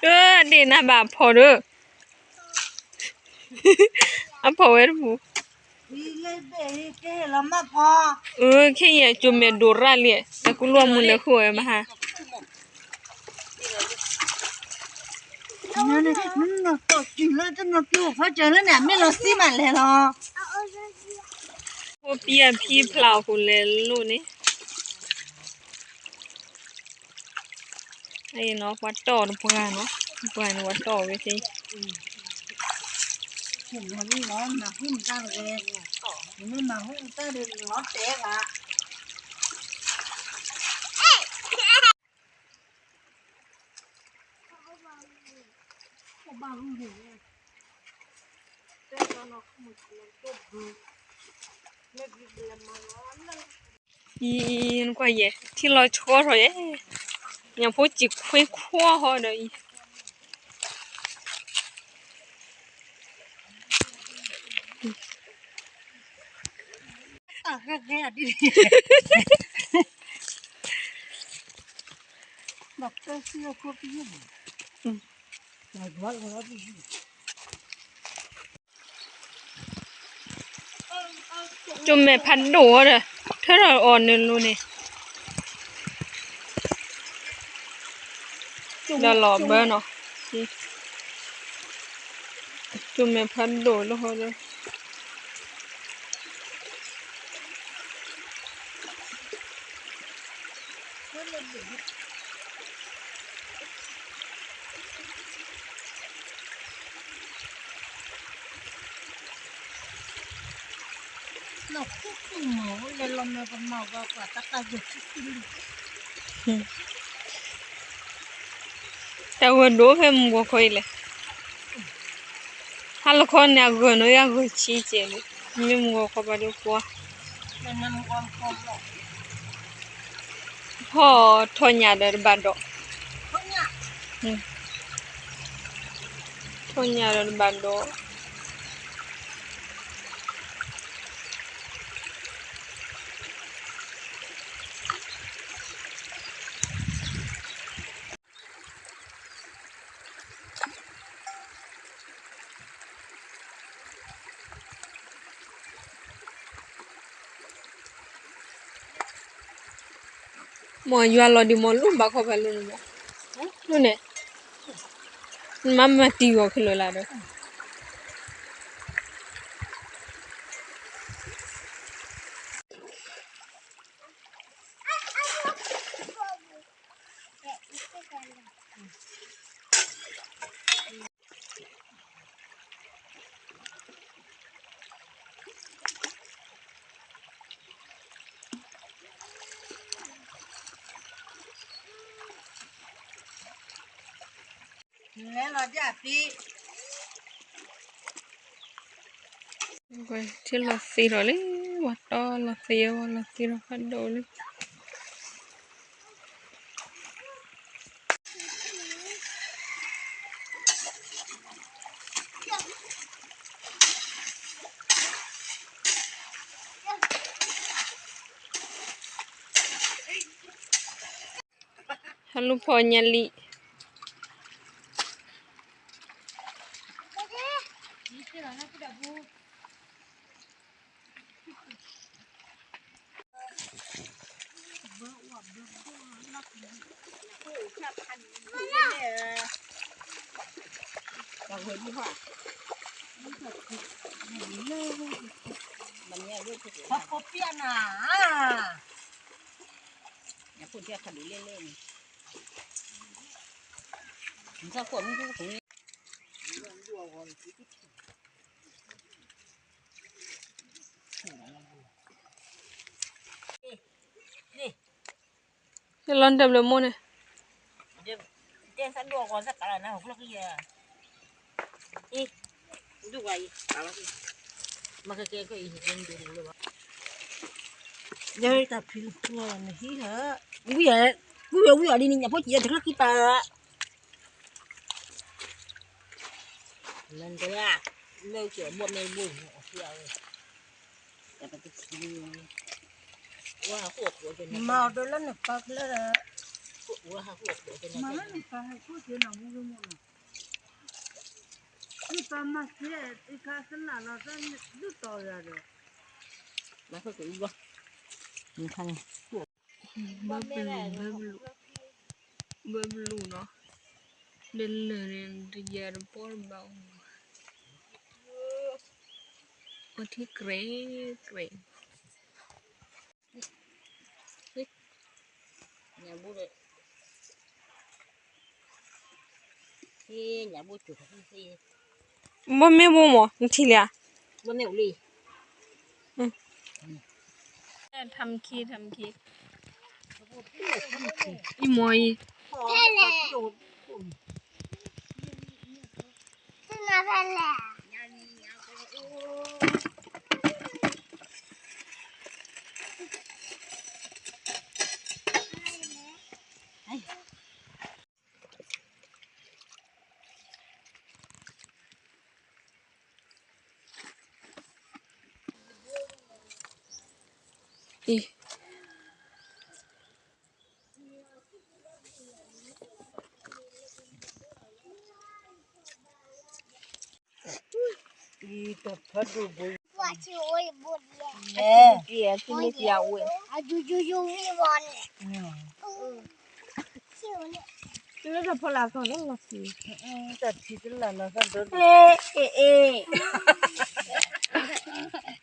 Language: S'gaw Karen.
တ့ၢ်နၤဘၣ်ဖီၣ်ဒီး, အဖီၣ်ဝဲတပူၤ, ခဲအံၤအကၠိမဲာ်ဒိၣ်ရၣ်လံ, တၢ်ကူလီၤမူလဲၤဃုာ်ဝဲမဟါ နီၢ်တီၢ်စုၤလၢတနီၤပျိၢ်ဖီစၢၤလၢန့ၣ် အမ့ၢ်လီၤသံမးလဲၣ်လီၤ. ဖိပံအဖံဖျါအီၤဃိလဲၤလိၣ်န့ၣ်, အံၤနီၤ ပှၤတီၢ်တပှၢ်နီၤ, ပှၢ်န့ၣ်ပှၤတီၢ်ဝဲသ့ၣ်, မ့ၢ်မၤဟူတၢ်ဒီးလီၤတဲာ်ဘၣ် အံၤ နကွၢ်ယဲၢ် ထံလီၤဆီထီၣ်ယဲၢ်, ညၣ်ဖိစံၣ်ခွ့ခွီဟီဒီးအံၤ ကၠိမဲာ်ဖးဒိၣ်ဒီး ထၢထီၣ်အီၤနုာ်လိၤန့ၣ်, ဒီးလီၤဘၢနီၤ, ကၠိမဲာ်ဖးဒိၣ်လၢဟီဒီး တၢ်ဂၢၢ်ဒိၣ်ဖဲမုၢ်ဂီၤခီအံၤလဲၣ်, ဟါလီၤခီန့ၣ် အဂၢၢ်နီၤ ယဂၢၢ်ဆံးကဲးလံ, မ့ၢ်မုၢ်ဂီၤခီဘၣ်ဒီးကွၢ် ဖီၣ်ထီၣ်ညၣ်ဒီးတဘၣ်ဒီး, ထီၣ်ညၣ်ဒီးတဘၣ်ဒီး မ့ၢ်ယွၤလီၤဒံးမ့ၢ်လူၤဘၣ်ခီဖးလၢန့ၣ်မ့ၢ်, လူၤန့ၣ်, နမၤမၤတံၢ်ဂီၤခဲလၢာ်လၢဒီး လဲၤလီၤဒၣ်သ့, ထံလီၤသ့ထီၣ်လံ, ဝဲတီလီၤသ့ဝဲလီၤသ့ထီၣ်ဖးဒိၣ်လံ. ဟဲလူၤဖီၣ်ညၣ်လံာ် ယလီၤတဘျီမိၢ်န့ၣ် တၢ်ဖံးလီၤနဟံၣ်ဟၢ, ဝံၤဝံၤအီၤဒ်န့ၣ် ညၣ်ဖိကံၣ်တချၢခံပာ်, လၢကဘီမ့ၢ်ဘိၣ်အီၤဖျါဝဲ, မၤအီၤဒိလၢနပာ်ဖျါဒီး မၤလၢနပၢ်ဟဲခိၣ်က့ၤနီၤ မူကမူနီၤ, နပၢ်မၤစ့ အံခါသနၢ်လီၤသၢဒုၣ်တီၤယၤဒီး, ဘၣ်ဖဲကဘီ, ဘၣ်ဖဲကဘီ, ဘၣ်ဖဲကဘီ, ဘၣ်ဖဲကဘီနီၤ, ဒီးလၢာ်န့ၣ်တယၤတဘီတဘၣ်, အထံကြဲးကြဲး ဘီမ့ၢ်ဘိမး နထံၣ်လံဧါ, ထါမခံ ထါမခံ, အံၤမ့ၢ်အံၤ, အံၤ အံၤတဖးဒိၣ်ဘိ, လဲၤ, ကံကံအဝဲ, တလၢတဖီလာ်ကီၢ်လၢလီၤဆံ, တၢ်ထံတလၢ်လီၤသၢဒိၣ်, အ့ၣ်အ့ၣ်